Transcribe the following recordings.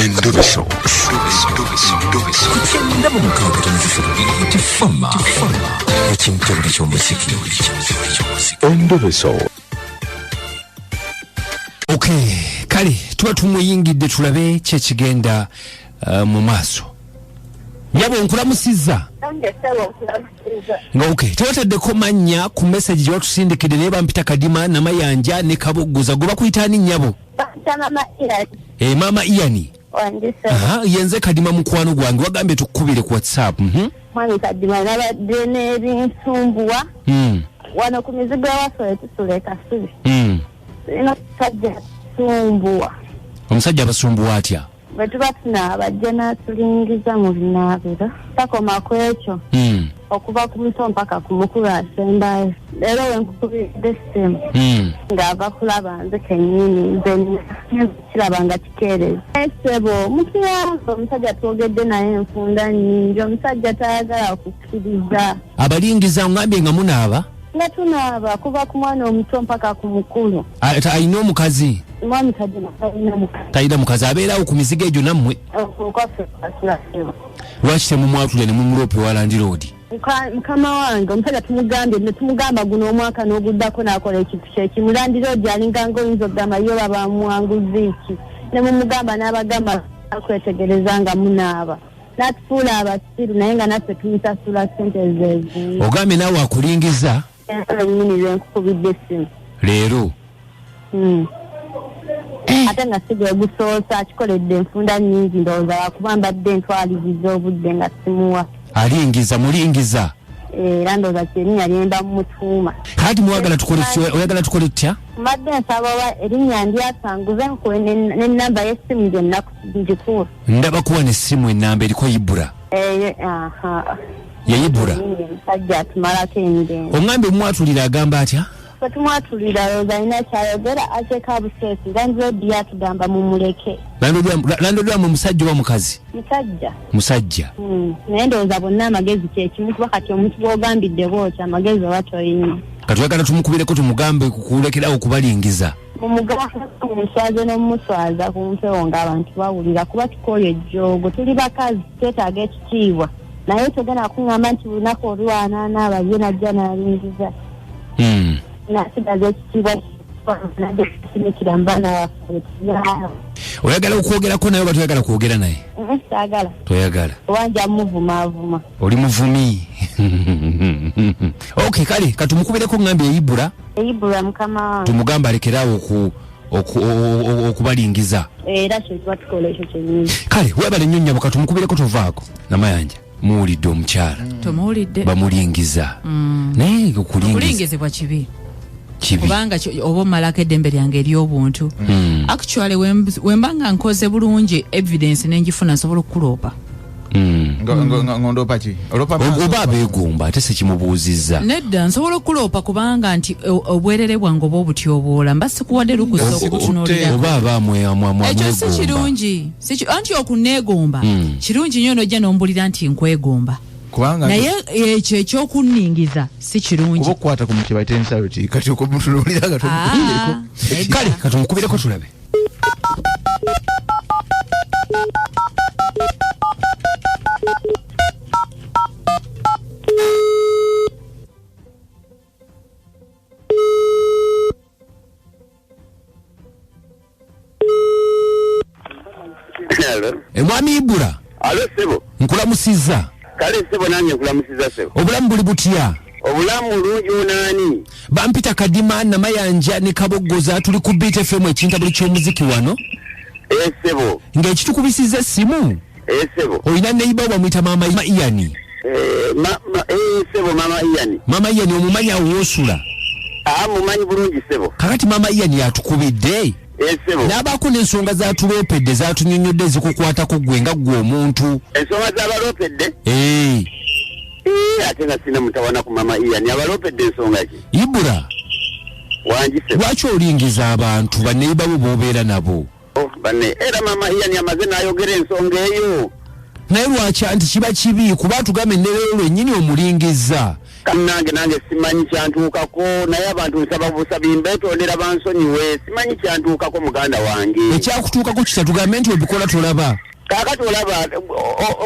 Endobeso. Ku kyenda mu mukaaga tono ssatu Tifama ekintobole ky'omuziki. Endobeso. Ok, kale tuba tumuyingidde tulabe kyekigenda mu maaso. Nyabo, nkulamusizza. Nange ssebo nkulamusizza. Nga ok, tewataddeko mannya ku message gye watusindikidde, naye bampita Kadima Namayanja ne Kaboggoza. Gwe bakuyita ani, nnyabo? Bampita Mama Ian. E, Maama Ian. Wangi ssebo. Aha, yenze Kadima mukwano gwange, wagambye tukukubire ku WhatsApp. Mwami Kadima, nabadde n'ebinsumbuwa wano ku mizigo ewaffe wetusula e Kasubi. Tulina omusajja atusumbuwa. Omusajja abasumbuwa atya? Bwe tuba tunaaba ajja n'atulingiza mu binaabiro. Takoma ku ekyo, okuva ku muto mpaka ku mukulu asembayo. Leero we nkukubiridde essimu, ng'ava kulaba nze kennyini, nze kiraba nga kikeereza. Naye ssebo mutuyambe, omusajja twogedde naye enfunda nnyingi, omusajja tayagala kukkiriza. Abalingiza ngambye nga munaaba? Nga tunaaba, kuva ku mwana omuto mpaka ku mukulu. Alina omukazi? Mwami Kadima, talina mukazi. Talina mukazi, abeerawo ku mizigo egyo nammwe? Okwaffe kwasula, ssebo. Lwaki temumwatulya ne mumuloopa ewa landiroodi? Mukama wange, omusajja tumugambye ne tumugamba guno omwaka n'oguddako n'akola ekintu kyekimu. Landiroodi alinga nga oyinza okugamba ye oba bamuwanguzi ki, ne mumugamba n'abagamba kwetegereza nga munaaba, n'atufuula abasiru, naye nga naffe tumusasula ssente zezimu. Ogambye naawe akulingiza? Nyini lwenkukubidde essimu. Leero? Ate nga si gwe gusoose, akikoledde enfunda nnyingi. Ndowooza lwakuba mbadde ntwaliriza obudde nga simuwa. Alingiza, mulingiza. Era ndowooza kyerinnya lyemba mumutuuma. Kati mwagala tukole oyagala tukole tutya? Mbadde nsaba oba erinnya ndyasanguze nkuwe n'ennamba y'essimu gye ngikuwa. Ndaba kuwa nessimu, enamba eriko Ibura. Eyo, aha. Yeyibura. Omusajja atumalako emirembe. Oŋambye omwatulira, agamba atya? Ffe tumwatulira, lowooza alina kyayogera, ateeka buseesi. Landlord yatugamba mumuleke. Landlord wamwe musajja oba mukazi? Musajja. Musajja. Naye ndowooza bonna amagezi kyekimu, kuba kati omuntu bw'ogambidde bwotyo amagezi oba toyina. Kati oyagala tumukubireko tumugambe kulekerawo okubalingiza? Mumugambe, mumuswaze n'omumuswaza ku mpewo ng'abantu bawulira, kuba tukooye ejjoogo. Tuli bakazi, twetaaga ekitiibwa, naye togenda kuŋŋamba nti lunaku olwanaanaaba ye najja n'alingiza, nasigaza ekitiibwa, najja kusimikira mu baana baffe. Oyagala okwogerako naye oba toyagala kwogera naye? Saagala. Toyagala? Wanja muvumaavuma. Oli muvumi. Ok, kale katumukubireko. Ŋŋambye eyibura? Eyibula, mukama wange. Tumugambe alekerawo okubalingiza. Era kyetuba tukola ekyo kyennyini. Kale webale nnyo, nnyabo. Katumukubireko, tovaako. Namayanja, muwulidde omukyala? Tomuwulidde. Bamulingiza, naye okulingiza Okulingizibwa kibi. Kibi. Kubanga oba omalako eddembe lyange ery'obuntu. Actually, wemba nga nkoze bulungi, evidence nenjifuna, nsobola okukuloopa. Ng'ondoopa ki? Oloopa maaso? Oba abeegomba, ate sekimubuuzizza. Nedda, nsobola okukuloopa kubanga nti obwerere bwange oba obutyoboola, mba sikuwadde lukusa okutunuulira. Oba aba Ekyo si amwegomba. kirungi. Anti okuneegomba kirungi nnyo, nojja nombulira nti nkwegomba, Kubanga naye ekyo ekyokunningiza si kirungi. Kuba okukwata ku muti bayita insult, kati okumutunuulira nga tomukubiireko. Ah, nedda. Kale katumukubireko tulabe. Hello. Mwami Ibura. Alo, ssebo. Nkulamusizza. Kale ssebo, nange nkulamusiza, ssebo. Obulamu buli butya? Obulamu bulungi, onaani? Bampita Kadima Namayanja ne Kaboggoza, tuli ku Beat FM ekintabuli ky'omuziki wano. Eh, ssebo. Ng'ekitukubisiza essimu, Eh, ssebo. olina neighbour bamuyita Maama Ian. Eh, eh, ssebo, Mama Ian. Maama Ian omumanyi awo woosula? Ah, mumanyi bulungi, ssebo. Kakati Maama Ian yatukubidde Eh, ssebo. n'abaako n'ensonga zatuloopedde, zatunyonnyodde ezikukwatako ggwe nga ggwe omuntu. Ensonga z'abaloopedde? Ee. Eh, ate nga sina mutawana ku Mama Ian. Abaloopedde ensonga ki? Ibura. Wangi, ssebo. Lwaki olingiza abantu ba neighbour bo b'obeera nabo? Oh, banne, era Mama Ian amaze n'ayogera ensonga eyo. Naye lwaki? Anti kiba kibi, kuba atugambe ne leero lwennyini omulingiza. Nange nange simanyi kyantuukako, naye abantu nsaba busabi mbeetondera bansonyiwe, simanyi kyantuukako muganda wange. Ekyakutuukako kita tugambe nti obikola tolaba. Kaakati olaba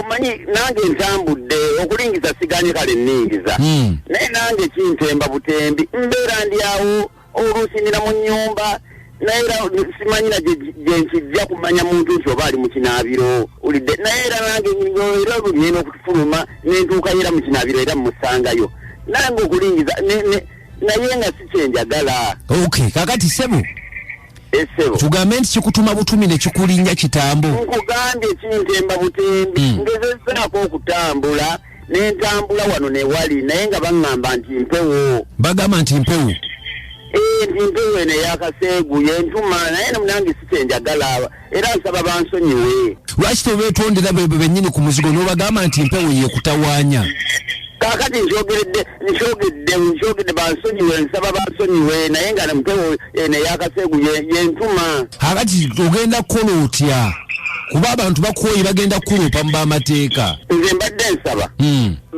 omanyi nange ntambudde okulingiza siganye kale nningiza. Naye nange kintemba butembi, mbeera ndi awo oluusi ndina mu nnyumba, naye era simanyi na gye nkijja kumanya muntu nti oba ali mu kinaabiro ulidde, naye era nange era ngenda okufuluma ne ntuukayo era mu kinaabiro era mmusangayo nange okulingiza naye nga si kyenjagala. Okay, kakati ssebo, Essebo, tugambe nti kikutuma butumi ne kikulinnya kitambo. Nkugambye kintemba butembi. Ngezezzaako okutambula nentambula wano newali, naye nga baŋŋamba nti mpewo. Bagamba nti mpewo. Ee, nti mpewo eno eyakaseegu yentuma, naye nange si kyenjagala era nsaba bansonyiwe. Lwaki tebeetondera bennyini ku muzigo n'obagamba nti mpewo yekutawaanya? Kaakati nkyogeredde nkyogedde nkyogedde, bansonyiwe, nsaba bansonyiwe, naye nga mpewo eno eyakaseegu yentuma. Kakati ogenda kukola otya, kuba abantu bakooye, bagenda kukuloopa mu b'amateeka? Nze mbadde nsaba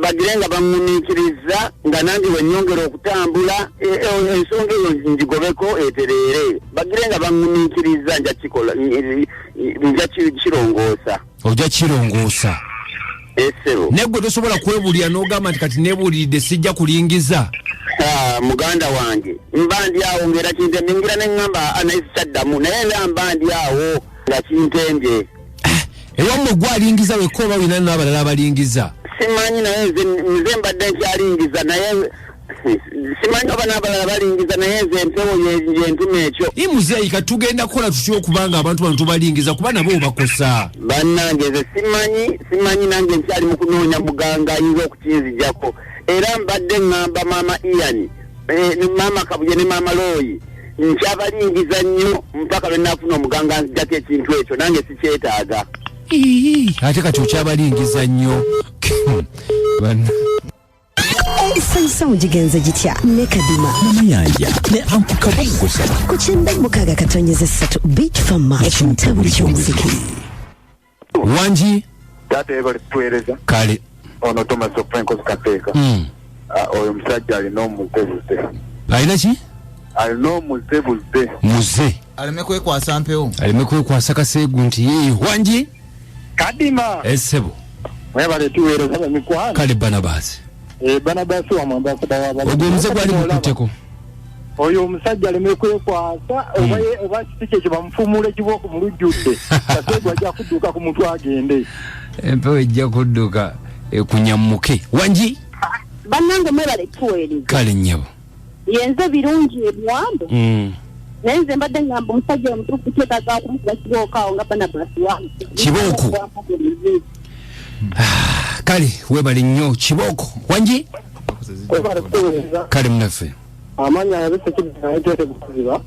bagire nga baŋŋumiikiriza nga nange bwe nnyongera okutambula ensonga eyo ngigobeko etereere, bagire nga baŋŋumiikiriza, nja kikola, nja kirongoosa. Ojja kirongoosa. Essebo. Naye gwe tosobola kwebuulira n'ogamba nti kati neebuuliridde, sijja kulingiza? Ah, muganda wange, mba ndi awo ng'era kintembye, ngira ne ŋŋamba, "Ah, naye sikyaddamu," naye era mba ndi awo nga kintembye. Ewammwe gwe alingiza wekka oba wina n'abalala abalingiza? Simanyi, naye nze mbadde nkyalingiza, naye simanyi oba n'abalala balingiza, naye nze empewo yentuma ekyo. I muzeeyi, kati tugenda kukola tutya okubanga abantu bano tubalingiza, kuba nabo obakosa? Bannange, nze simanyi, simanyi, nange nkyali mu kunoonya muganga ayinza okukinzijjako. Era mbadde ŋŋamba maama Ian, ne maama Kabuye ne maama Looyi, nkyabalingiza nnyo mpaka lwe naafuna omuganga nzijjako ekintu ekyo, nange sikyetaaga. Ii, ate kati okyabalingiza nnyo. Esanyusa gigenze gitya ne Kadima Namayanja ne Anku Kaboggoza ku 96.3 Beach Fama, ekintabuli ky'omuziki. Wangi. Taata, ebali kutuweereza. Kale. Ono Thomas Ofrenko Kapeeka. Ah, oyo omusajja alina omuzebuze. Alina ki? Alina omuzebuze. Muze. Aleme kwekwasa mpewo. Aleme kwekwasa kaseegu nti ye wangi. Kadima. Essebo. Mwebale tuweereza bamikwano. Kale Banabasi. Eh, Banabasi wa mwambasada w'abala. Ogwo omuze gwali gukutteko. Oyo omusajja aleme kwekwasa, oba oba kiti kye bamufuumuula ekibooko mu lujjudde, kaseegu ajja kudduka ku mutwe agende. Empewo ejja kudduka ekunyamuke. Wangi. Bannange, mwebale tuweereza. Kale nnyabo. Yenze birungi ebwambo. Naye nze mbadde ngamba omusajja omutuufu kyetaaga kumukuba kibooko awo nga Banabasi wange. Kibooko? Kale webale nnyo, kibooko. Wangi. Mwebale kutuweereza. Kale munaffe. Amanya yabise kidnaye kuziba.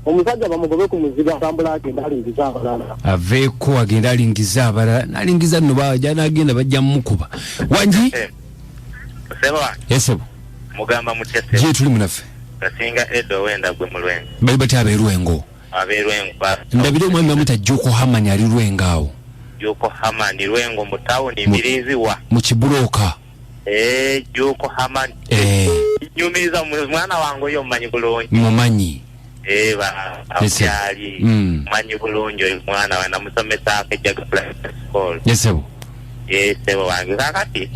Omusajja bamugobe ku muzigo, atambula agenda alingiza abalala. Aveeko agende alingiza abalala, nalingiza nno bajja nagenda bajja mumukuba. Wangi. Sebo. Esebo. Mugamba mutya? Gye tuli munaffe. Kasinga Edo wenda gwe mulwengo. Bali batya abeerwengo? Abeerwengo. Ndabire omwami bamuta Juko Hamani, ali Lwengo awo. Juko Hamani, Lwengo mu tawuni, Mbirizi wa mu kibuloka. Eh, Juko Hamani. Eh. Nyumiza mwana wange oyo mumanyi bulungi. Mumanyi. Eh, ba Yes, sir. akyali. Mumanyi bulungi oyo mwana wange, namusomesaako ejjaga private school. Yesebo. Eh, sebo wange, kakati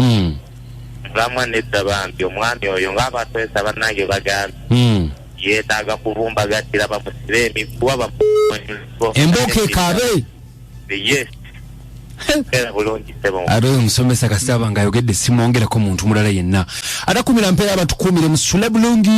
mulamwa nedda bambi, omwami oyo ng'abatwesa bannange bagambye yeetaaga kuvumbagatira, bamusibe emiguwa, bamu Embooko ekaabe. Yes, era bulungi sebo. Ate oyo omusomesa kasita nga ayogedde, simwongerako muntu mulala yenna. Atakumira mpeera, abatukuumire, musule bulungi.